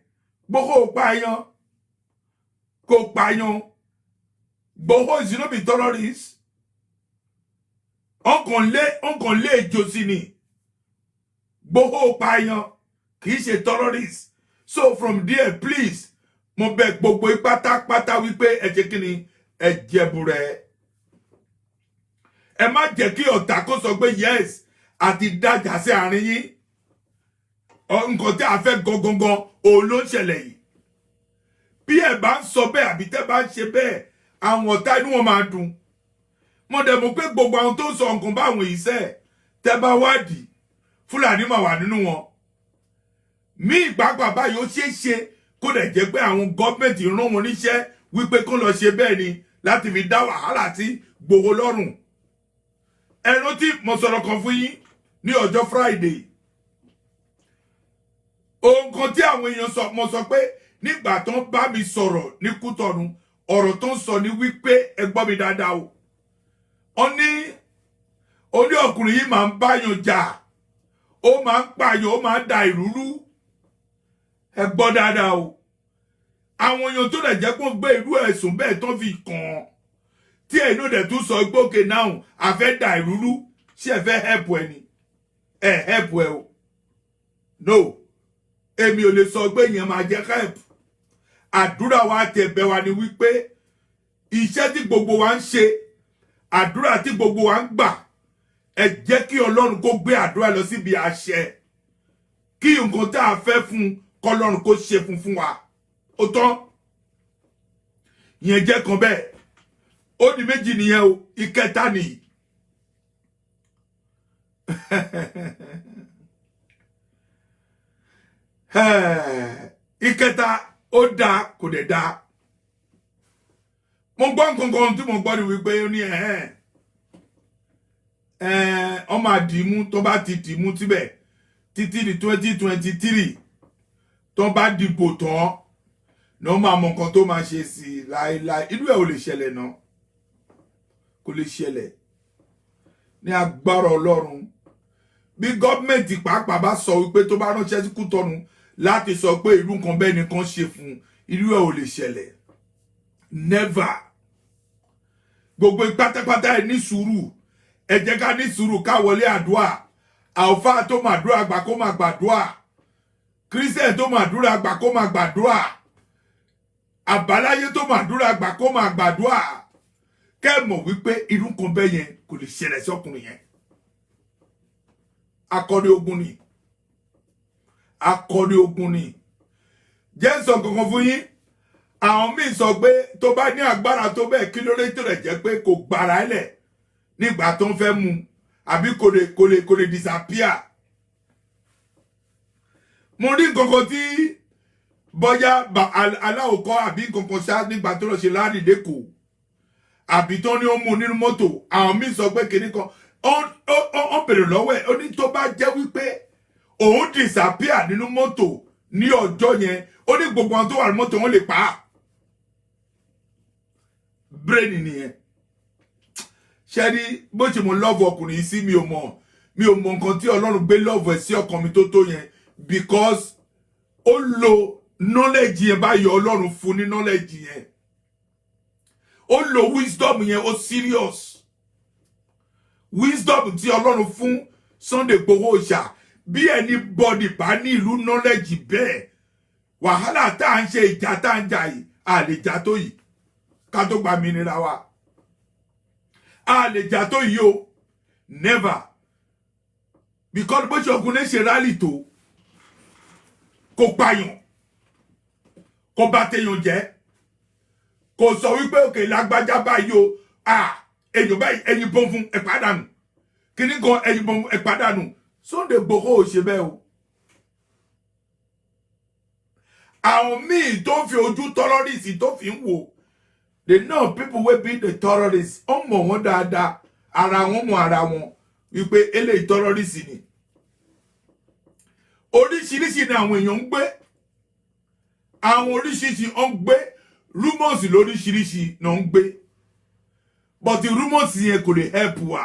Ìgbòho pààyàn, kò pààyàn. Ìgbòho is no be terrorist. Ọkàn lé ejò sí ni. Ìgbòho pààyàn, kì í ṣe terrorist. So from there, please, mo bẹ̀ gbogbo pátápátá wípé ẹ ṣe kí ni, ẹ jẹ̀bù rẹ̀. Ẹ má jẹ́ kí ọ̀tá kó sọ pé yes, àti dájà sí àárín yín. Nǹkan tí a fẹ́ gangan òun ló ń ṣẹlẹ̀ yìí. Bí ẹ bá ń sọ bẹ́ẹ̀ àbí tẹ́ bá ń ṣe bẹ́ẹ̀, àwọn ọ̀tá inú wọn máa dùn. Mo dẹ̀ mọ̀ pé gbogbo àwọn tó ń sọ nǹkan báwọn yìí sẹ́, tẹ́ bá wádìí, Fúlàní máa wà nínú wọn mí ìpápá báyìí. Ó ṣeé ṣe kó dẹ̀ jẹ́ pé àwọn gọ́ọ̀mẹ̀ntì rán wọn níṣẹ́ wípé kó lọ ṣe bẹ́ẹ̀ ni láti fi dá wàhálà sí Gbòho lọ́rùn. Ẹ rántí mo sọ̀rọ̀ kan fún yín ní ọjọ́ Friday, ohun kan tí àwọn èèyàn sọ. Mo sọ pé nígbà tó ń bá mi sọ̀rọ̀ ní Kútọ̀nù, ọ̀rọ̀ tó ń sọ ní wípé, ẹ gbọ́ mi dáadáa o, ó ní ó ní ọkùnrin yìí máa ń báyàn jà, ó máa ń pààyàn, ó máa ń da ìlú rú. Ẹ gbọ́ dáadáa o. Àwọn èèyàn tó dẹ̀ jẹ́ pé ó gbé irú ẹ̀sùn bẹ́ẹ̀ tó fi kàn án, tí ẹ̀yin náà dẹ̀ tún sọ pé okay now, a fẹ́ da ìlú rú, ṣé ẹ fẹ́ help ẹ ni? Ẹ help ẹ o? No, èmi ò lè sọ pé ìyẹn máa jẹ́ help. Àdúrà wa àti ẹ̀bẹ̀ wa ni wípé iṣẹ́ tí gbogbo wa ń ṣe, àdúrà tí gbogbo wa ń gbà, ẹ jẹ́ kí Ọlọ́run kó gbé àdúrà lọ síbi àṣẹ, kí nǹkan tá a fẹ́ fún kọ́lọ́run kó ṣe fún wa. Ó tán, ìyẹn jẹ́ kan bẹ́ẹ̀. Ó di méjì nìyẹn o. Ìkẹta nìyí. Ìkẹta, ó dáa, kò dẹ̀ dáa. Mo gbọ́ nǹkan kan tí mo gbọ́ ni wípé ó ní ẹ̀hẹ́n ẹ̀ẹ́n ọmọ àdìmú tó bá ti dìmú síbẹ̀ títí di 2023, tó bá dìbò tán ní wọ́n máa mọ nǹkan tó máa ṣe sí i. Láéláé, irú ẹ̀ ò lè ṣẹlẹ̀ náà, kò lè ṣẹlẹ̀ ní agbára Ọlọ́run. Bí gọ́ọ̀mẹ̀ntì pàápàá bá sọ wípé tó bá ránṣẹ́ sí Kútọ́nù láti sọ pé irú nǹkan bẹ́ẹ̀ nìkan ṣe fún un, irú ẹ̀ ò lè ṣẹlẹ̀, never. Gbogbo pátápátá, ẹ ní sùúrù, ẹ jẹ́ ká ní sùúrù, ká wọlé àdúrà. Àlùfáà tó máa dúrà gbà, kó máa gbàdúrà. Christian tó máa dúrà gbà, kó máa gbàdúrà. Àbáláyé tó máa dúrà gbà, kó máa gbàdúrà. Kẹ́ ẹ mọ̀ wípé irú nǹkan bẹ́ẹ̀ yẹn kò lè ṣẹlẹ̀ sọ́kùnrin yẹn. Akọni ogun ni, akọni ogun ni. Jẹ́ ń sọ kankan fún yín. Àwọn míì sọ pé tó bá ní agbára tó bẹ́ẹ̀, kí ló dé tó rẹ̀ jẹ́ pé kò gbára ẹ̀ lẹ̀ nígbà tó ń fẹ́ mu, àbí kò lè disappear? Mo rí nǹkan kan tí Bóyá aláwòkọ́ àbí nǹkan ṣá nígbà tó lọ ṣe rally l'Ékòó, àbí tó ní ó mú nínú mọ́tò. Àwọn míì sọ pé kinní kan ó bèrè lọ́wọ́ ẹ̀. Ó ní tó bá jẹ́ wípé òun disappear nínú mọ́tò ní ọjọ́ yẹn, ó ní gbogbo àwọn tó wà ní mọ́tò, wọn lè pa á. Brain nìyẹn. Ṣe rí bó ṣe mo love ọkùnrin yìí sí? Mi ò mọ̀ nǹkan tí Ọlọ́run gbé love ẹ̀ sí ọkàn mi tó tó yẹn, because ó lo knowledge yẹn báyọ̀. Ọlọ́run fún ní knowledge yẹn, ó lo wisdom yẹn, ó serious. Wisdom tí Ọlọ́run fún Sunday Igboho ṣá, bí anybody bá ní ìlú knowledge bẹ́ẹ̀, wàhálà tá à ń ṣe, ìjà tá à ń jà yìí, a lè jà tó yìí ká tó gba òmìnira wa. A lè jà tó yìí o, never, because bó ṣe ọkùnrin ṣe rally tó, kò pààyàn, kò bá téèyàn jẹ́, kò sọ wípé òkè lágbájá báyìí o, ah, èèyàn báyìí, ẹyin bọ́n fún ẹ̀ pàdánù kíní kan, ẹyin bọ́n fún ẹ̀ pàdánù. Sunday Igboho ò ṣe bẹ́ẹ̀ o. Àwọn míì tó ń fi ojú terrorist tó fi ń wò, they know people wey be the terrorists. Ó mọ̀ wọ́n dáadáa, ara wọn mọ̀ ara wọn wípé eléyìí, terrorist ni. Oríṣiríṣi ni àwọn èèyàn ń gbé, àwọn oríṣiríṣi ń gbé rumors, lóríṣiríṣi náà ń gbé, but the rumors yẹn kò lè help wa.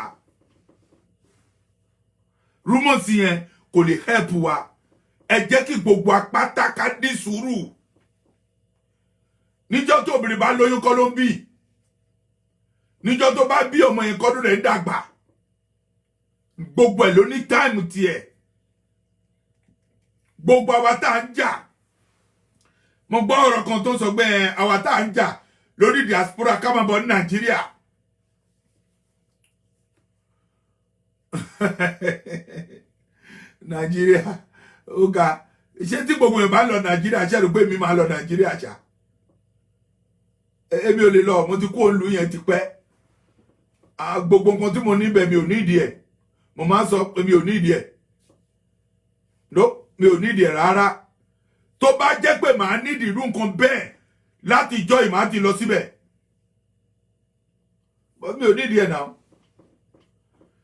Rumors yẹn kò lè help wa. Ẹ jẹ́ kí gbogbo apáta ká ní sùúrù. Níjọ́ tó obìnrin bá lóyún kọ́ ló ń bí. Níjọ́ tó bá bí ọmọ yẹn kọ́dún rẹ̀ ń dàgbà. Gbogbo ẹ̀ ló ní time tiẹ̀. Gbogbo àwa tá à ń jà, mo gbọ́ ọ̀rọ̀ kan tó ń sọ pé àwa tá à ń jà lórí diaspora, ká máa bọ̀ ní Nàìjíríà. Nàìjíríà ó ga. Ṣé tí gbogbo yẹn bá lọ Nàìjíríà, ṣe rò pé mi máa lọ Nàìjíríà ṣá? Èmi ò lè lọ. Mo ti kó òǹlù yẹn ti pẹ́. Gbogbo nǹkan tí mo níbẹ̀, mi ò nídìí ẹ̀. Mo máa ń sọ pé mi ò nídìí ẹ̀. No, mi ò nídìí ẹ̀ rárá. Tó bá jẹ́ pé màá nídìí irú nǹkan bẹ́ẹ̀ láti ìjọ yìí, màá ti lọ síbẹ̀. But mi ò nídìí ẹ̀ now.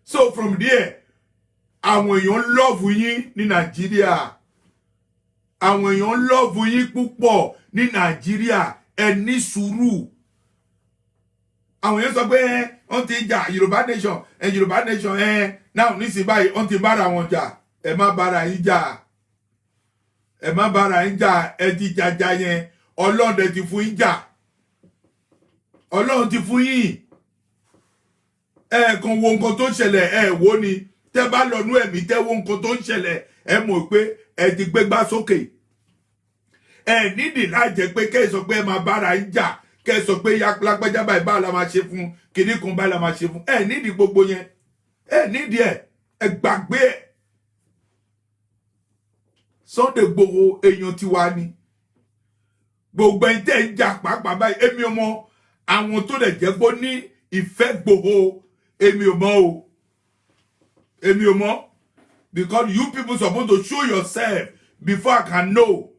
So from there, àwọn èèyàn love yín ní Nàìjíríà. Àwọn èèyàn love yín púpọ̀ ní Nàìjíríà. Ẹ ní sùúrù. Àwọn èèyàn sọ pé ẹ wọ́n ti jà Yorùbá nation, ẹ Yorùbá nation, ẹ náà nísìnyí báyìí, wọ́n ti bára wọn jà. Ẹ má bára yín jà, ẹ má bára yín jà. Ẹ ti jàjà yẹn, Ọlọ́run dẹ̀ ti fún yín jà. Ọlọ́run ti fún yín. Ẹ kàn wo nǹkan tó ń ṣẹlẹ̀, ẹ wò ni. Tẹ́ bá lọ nú ẹ̀mí, tẹ́ wo nǹkan tó ń ṣẹlẹ̀, ẹ mọ̀ pé ẹ ti gbégbá sókè. Ẹ nídìí láì jẹ́ pé kẹ́ ẹ sọ pé ẹ máa bára yín jà, kẹ́ ẹ sọ pé lágbájá báyìí, báyìí la máa ṣe fún kinní kan, báyìí la máa ṣe fún. Ẹ nídìí gbogbo yẹn, ẹ nídìí ẹ. Ẹ gbàgbé ẹ. Sunday Igboho, èèyàn tiwa ni. Gbogbo ẹni tẹ́ ń jà pàápàá báyìí, èmi ò mọ àwọn tó lè jẹ́ kó ní ìfẹ́ Igboho. Èmi ò mọ o, èmi ò mọ, because you people suppose to show yourself before I can know.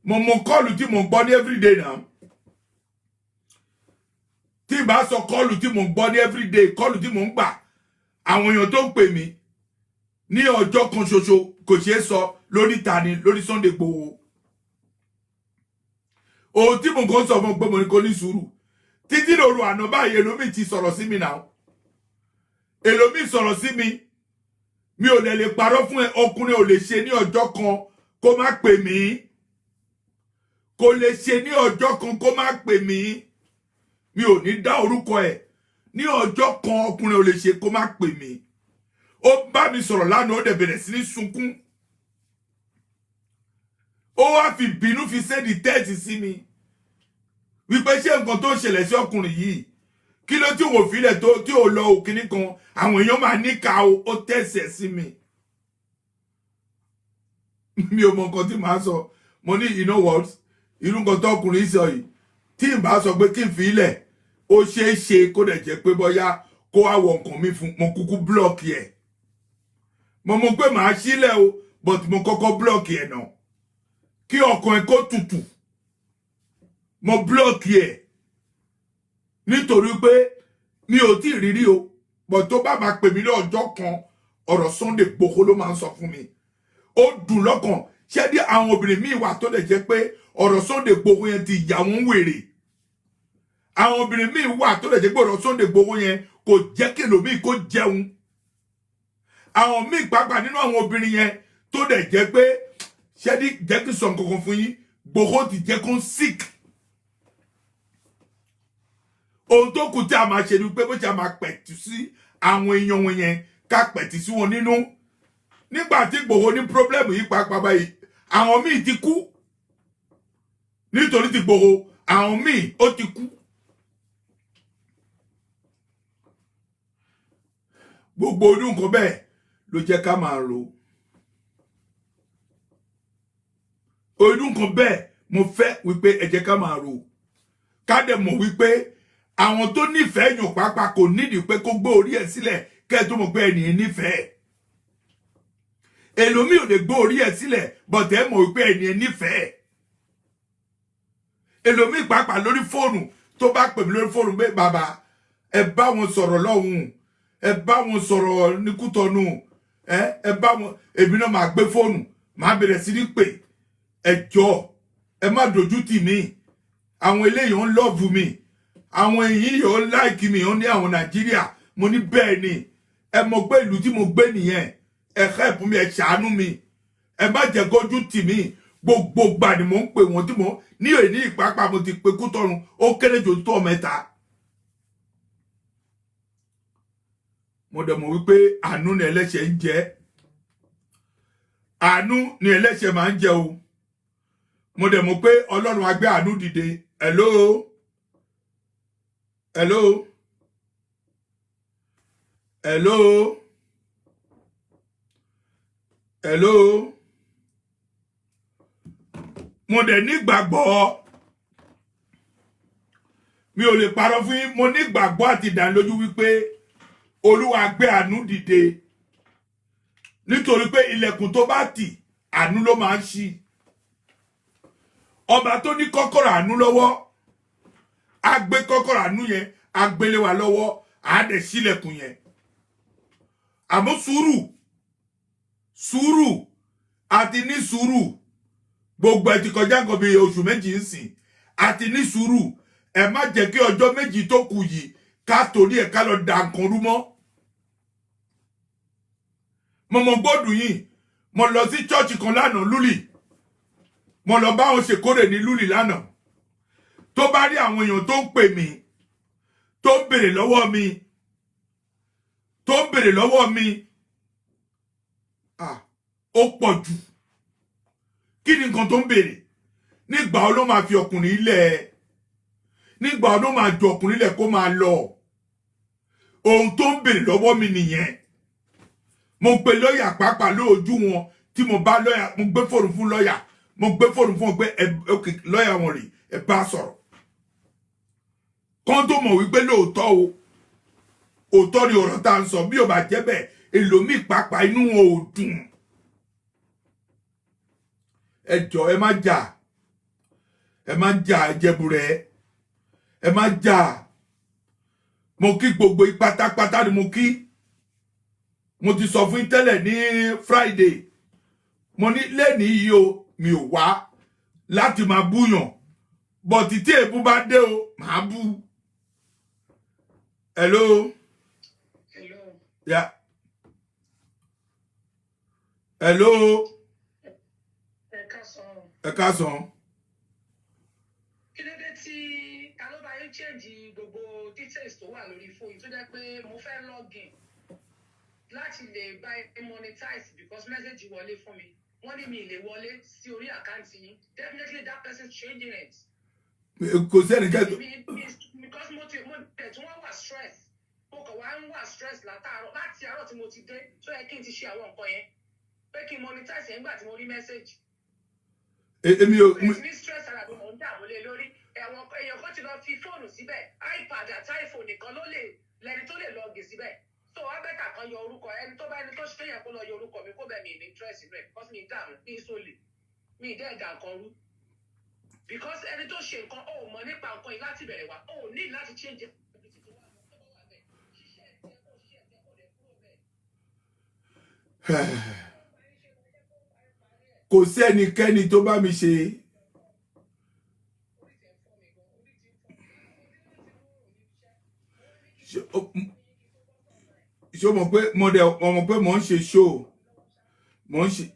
Mo mọ call tí mo ń gbọ́ ní everyday now. Tí n bá sọ call tí mo ń gbọ́ ní everyday, call tí mo ń gbà, àwọn èèyàn tó ń pè mí ní ọjọ́ kan ṣoṣo, kò ṣeé sọ lórí tani, lórí Sunday Igboho. Ohun tí mo kàn sọ fún pé mo ní kó ní sùúrù títí lóru àná báyìí. Èlòmíì ti sọ̀rọ̀ sí mi náà, èlòmíì sọ̀rọ̀ sí mi. Mi ò lè parọ́ fún ẹ. Ọkùnrin ò lè ṣe ní ọjọ́ kan kó má pè mí. Kò lè ṣe ní ọjọ́ kan kó má pè mí. Mi ò ní dá orúkọ ẹ̀. Ní ọjọ́ kan, ọkùnrin ò lè ṣe kó má pè mí. Ó bá mi sọ̀rọ̀ lánàá, ó dẹ̀ bẹ̀rẹ̀ sí ní sunkún. Ó wá fi bínú fi send text sí mi wípé ṣé nǹkan tó ń ṣẹlẹ̀ sí ọkùnrin yìí, kí ló tí wò fílẹ̀ tó tí ò lọ òkìní kan, àwọn èèyàn máa níka o. Ó tẹ̀sẹ̀ sí mi. Mi ò mọ nǹkan tí màá sọ. Mo ní, "You know what? Irú nǹkan tó ọkùnrin sọ yìí, tí n bá sọ pé kí n fi ilẹ̀, ó ṣeé ṣe kó dẹ̀ jẹ́ pé bóyá kó wá wọ nǹkan mi fún. Mo kúkú block ẹ̀. Mo mọ̀ pé màá sílẹ̀ o, but mo kọ́kọ́ block ẹ̀ náà." Kí ọkàn ẹ kó tutù. Mo block ẹ nítorí pé mi ò tí ì rírí o, bọ̀ tó bá máa pè mí ní ọjọ́ kan, ọ̀rọ̀ Sunday Igboho ló máa ń sọ fún mi. Ó dùn lọ́kàn. Ṣé dí àwọn obìnrin míì wà tó lè jẹ́ pé ọ̀rọ̀ Sunday Igboho yẹn ti yà wọ́n wèrè? Àwọn obìnrin míì wà tó lè jẹ́ pé ọ̀rọ̀ Sunday Igboho yẹn kò jẹ́ kí ẹlòmíì kó jẹun. Àwọn míì pàápàá nínú àwọn obìnrin yẹn tó dẹ̀ jẹ́ pé, ṣé dí, jẹ́ kí n sọ nǹkan kan fún yín, Igboho ti jẹ́ kó sick. Ohun tó kù tí a máa ṣe ni pé bó ṣe a máa pẹ̀tù sí àwọn èèyàn wọn yẹn, ká pẹ̀tù sí wọn nínú. Nígbà tí Ìgbòho ní problem yìí pàápàá báyìí, àwọn míì ti kú nítorí ti Ìgbòho, àwọn míì ó ti kú. Gbogbo ọdún nǹkan bẹ́ẹ̀ ló jẹ́ ká máa ro ọdún nǹkan bẹ́ẹ̀. Mo fẹ́ wípé ẹ jẹ́ ká máa ro, ká dẹ̀ mọ̀ wípé àwọn tó nífẹ̀ẹ́ yàn pàápàá kò nídìí pé kó gbé orí ẹ̀ sílẹ̀ kẹ́ ẹ tó mọ̀ pé ẹnìyẹn nífẹ̀ẹ́. Èlòmíì ò lè gbé orí ẹ̀ sílẹ̀, bọ̀tẹ́ mọ̀ wípé ẹnìyẹn nífẹ̀ẹ́. Èlòmíì pàápàá lórí fóònù, tó bá pè mí lórí fóònù pé, "Bàbá, ẹ bá wọn sọ̀rọ̀ lọ́hùn, ẹ bá wọn sọ̀rọ̀ ní Kútọ́nù, ẹ bá wọn," èmi náà máa gbé fóònù, máa bẹ̀rẹ̀ sí ní pè, "Ẹ jọ̀ọ́, ẹ má dojú tì mí. Àwọn eléyìí ń love mi, àwọn èyí yóò like mi, ó ní àwọn Nàìjíríà." Mo ní bẹ́ẹ̀ ni, ẹ mọ̀ pé ìlú tí mo gbé nìyẹn. Ẹ help mi, ẹ ṣàánú mi, ẹ má jẹ́ kójú tì mí. Gbogbo gbà ni mò ń pè wọ́n tí mo ní èní ìpápá. Mo ti pe Kútọ́run ó kéré jù tó mẹ́ta. Mo dẹ̀ mọ̀ wípé àánú ni ẹlẹ́ṣẹ̀ ń jẹ, àánú ni ẹlẹ́ṣẹ̀ máa ń jẹ o. Mo dẹ̀ mọ̀ pé Ọlọ́run á gbé àánú dìde. Hello, hello, hello, hello. Mo dẹ̀ nígbàgbọ́, mi ò lè parọ́ fún yín, mo nígbàgbọ́ àti ìdánilójú wípé Olúwa gbé àánú dìde, nítorí pé ilẹ̀kùn tó bá tì, àánú ló máa ń ṣí. Ọba tó ní kọ́kọ́rọ́ àánú lọ́wọ́ á gbé kọ́kọ́rọ́ àánú yẹn, á gbélé wa lọ́wọ́, á dẹ̀ ṣílẹ̀kùn yẹn. Àmọ́ sùúrù, sùúrù àti ní sùúrù. Gbogbo ẹ ti kọjá nǹkan bíi oṣù 2 ń sìn àti ní sùúrù. Ẹ má jẹ́ kí ọjọ́ 2 tó kù yìí ká torí ẹ̀ ká lọ da nǹkan rú mọ́. Mo mọ gbọ́dùn yìí. Mo lọ sí church kan lánàá lúlì, mo lọ bá wọn ṣèkórè ní lúlì lánàá. Tó bá rí àwọn èèyàn tó ń pè mí, tó ń béèrè lọ́wọ́ mi, tó ń béèrè lọ́wọ́ mi, ah, ó pọ̀ jù. Kí ni nǹkan tó ń béèrè? Nígbà wo ló máa fi ọkùnrin lẹ̀? Nígbà wo ló máa jọ ọkùnrin lẹ̀ kó máa lọ? Ohun tó ń béèrè lọ́wọ́ mi nìyẹn. Mo pe lọ́ọ̀yà pàápàá lójú wọn tí mo bá lọ́ọ̀yà. Mo gbé fóònù fún lọ́ọ̀yà, mo gbé fóònù fún wọn pé, "Ẹ ok, lọ́ọ̀yà wọn rè, ẹ bá sọ̀rọ̀." Kán tó mọ̀ wípé lóòótọ́ o, òótọ́ ni ọ̀rọ̀ tá à ń sọ. Bí ò bá jẹ́ bẹ́ẹ̀, èlòmíì pàápàá inú wọn ò dùn. Ẹ jọ, ẹ má jà, ẹ má jà, ẹ jẹbùrẹ, ẹ má jà. Mo kí gbogbo yín pátápátá ni mo kí. Mo ti sọ fún yín tẹ́lẹ̀ ní Friday, mo ní lẹ́nìí yìí o, mi ò wá láti máa búyàn, but tí èébú bá dé o, màá bú. Hello. Hello. Yeah, hello. Ẹ káàsán. Ẹ káàsán. Kí ló dé tí ta ló bá yín change gbogbo details tó wà lórí fóònù, tó jẹ́ pé mo fẹ́ login láti lè bá yín monetize, because message wọlé fún mi, wọ́n ní mi lè wọlé sí orí account yín? Definitely that person changing it. Kò sẹ́ni kẹ́tọ́. Because mo ti mo tẹ̀ tí wọ́n wà stress, mo kàn wá ń wà stress látàárọ̀, láti àárọ̀ tí mo ti dé, tó yẹ kí n ti ṣe àwọn nǹkan yẹn pé kí n monetize yẹn nígbà tí mo rí message. Èmi ò. Bẹ̀rẹ̀ sí ní stress ara mi, mò ń dààmú lé lórí. Ẹ̀wọ̀n èèyàn kan ti lọ fi fóònù síbẹ̀, iPad àti iPhone nìkan ló lè lẹni tó lè log síbẹ̀. So wá better kan yọ orúkọ ẹni tó bá ẹni tó ṣe yẹn, kó lọ yọ orúkọ mi kó bẹ̀ mí ní interest inú ẹ̀, because mi dààmú ní sólè. Mi ì dẹ́ ẹ̀dà nǹkan rú, because ẹni tó ṣe nǹkan, ó mọ̀ nípa nǹkan yìí láti bẹ̀rẹ̀ wá, ó ní láti change everything tó wà tó bá wà bẹ́ẹ̀. Ṣiṣẹ́ ẹ̀ tiẹ̀, kó ṣiṣẹ́ tiẹ̀, kó dẹ̀ kúrò bẹ́ẹ̀. Kò sí ẹnikẹ́ni tó bá mi ṣe. Orí ti ń fọ́ mi gan, orí ti ń fọ́ mi. Mo ní láti kúrò níbi iṣẹ́. Ṣé o mọ̀ pé mo dẹ̀ mo mọ̀ pé mò ń ṣe show, mò ń ṣe. Mo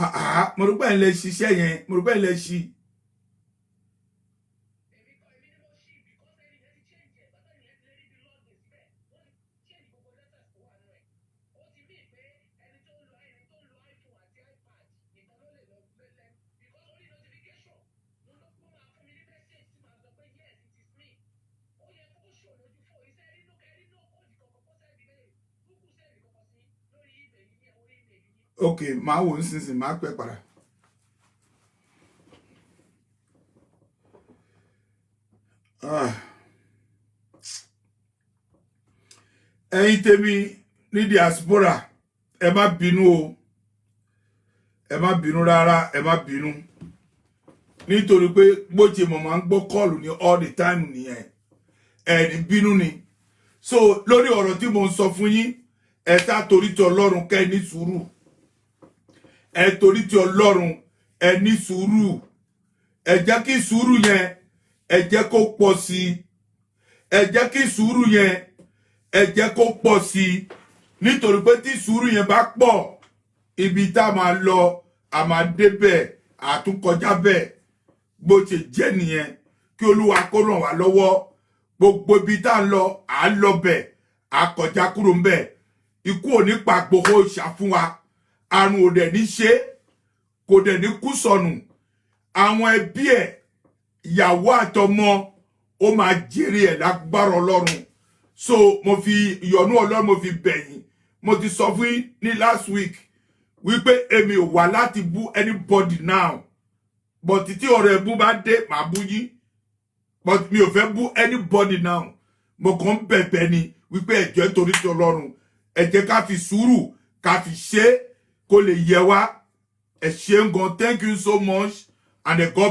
Ah, ah, mo rò pé ẹ̀ ń lè ṣiṣẹ́ yẹn, mo rò pé ẹ̀ ń lè ṣí. Èmi kọ́, èmi ni mo ṣí, because ẹni yẹn ti change ẹ̀. Bàtà yẹn ti lè rí bí login síbẹ̀, wọ́n ti change gbogbo letters tó wà nù ẹ̀. Ó ti mí pé ẹni tó ń lo iPhone àti iPad nìkan ló lè lọ lẹ́lẹ́, because orí notification ló ló ló máa fún mi ní message tí màá sọ pé, "Yes, it is me." Ó yẹ kó ṣò lójú fóònù iṣẹ́ rí ló kẹ́rí no code kankan kó send mail, Google send kankan sí lórí email yín, orí email yín. Ok, màá wò ó nísinsìnyí, màá pẹ́ padà. Ah. Ẹ̀yin tèmi ní diaspora, ẹ má bínú o, ẹ má bínú rárá, ẹ má bínú, nítorí pé bó ṣe mọ̀ máa ń gbọ́ call ní all the time nìyẹn. Ẹ ní bínú ni. So lórí ọ̀rọ̀ tí mo ń sọ fún yín, ẹ sá torí ti Ọlọ́run, kẹ́ ẹ ní sùúrù. Ẹ torí ti Ọlọ́run, ẹ ní sùúrù. Ẹ jẹ́ kí sùúrù yẹn, ẹ jẹ́ kó pọ̀ sí i. Ẹ jẹ́ kí sùúrù yẹn, ẹ jẹ́ kó pọ̀ sí i, nítorí pé tí sùúrù yẹn bá pọ̀, ibi tá a máa lọ, a máa débẹ̀, àtúnkọjá bẹ́ẹ̀. Bó ṣe jẹ́ nìyẹn. Kí Olúwa kó ràn wá lọ́wọ́. Gbogbo ibi tá a ń lọ, à ń lọ bẹ̀, à kọjá kúrò ńbẹ̀. Ikú ò ní pa gbogbo ìṣà fún wa, àrùn ò dẹ̀ ní ṣe, kò dẹ̀ ní kú sọnù. Àwọn ẹbí ẹ̀, ìyàwó àtọmọ, ó máa jèrè ẹ̀ lágbára Ọlọ́run. So mo fi ìyọ́nú Ọlọ́run, mo fi bẹ̀yìn. Mo ti sọ fún yín ní last week wípé èmi ò wá láti bú anybody now, but tí ọ̀rọ̀ ẹ̀bú bá dé, màá bú yín, but mi ò fẹ́ bú anybody now. Mo kàn ń bẹ̀bẹ̀ ni wípé ẹ̀jẹ̀, torí ti Ọlọ́run, ẹ jẹ́ ká fi sùúrù, ká fi ṣe é, kó lè yẹ wá. Ẹ ṣeun gan. Thank you so much and the God.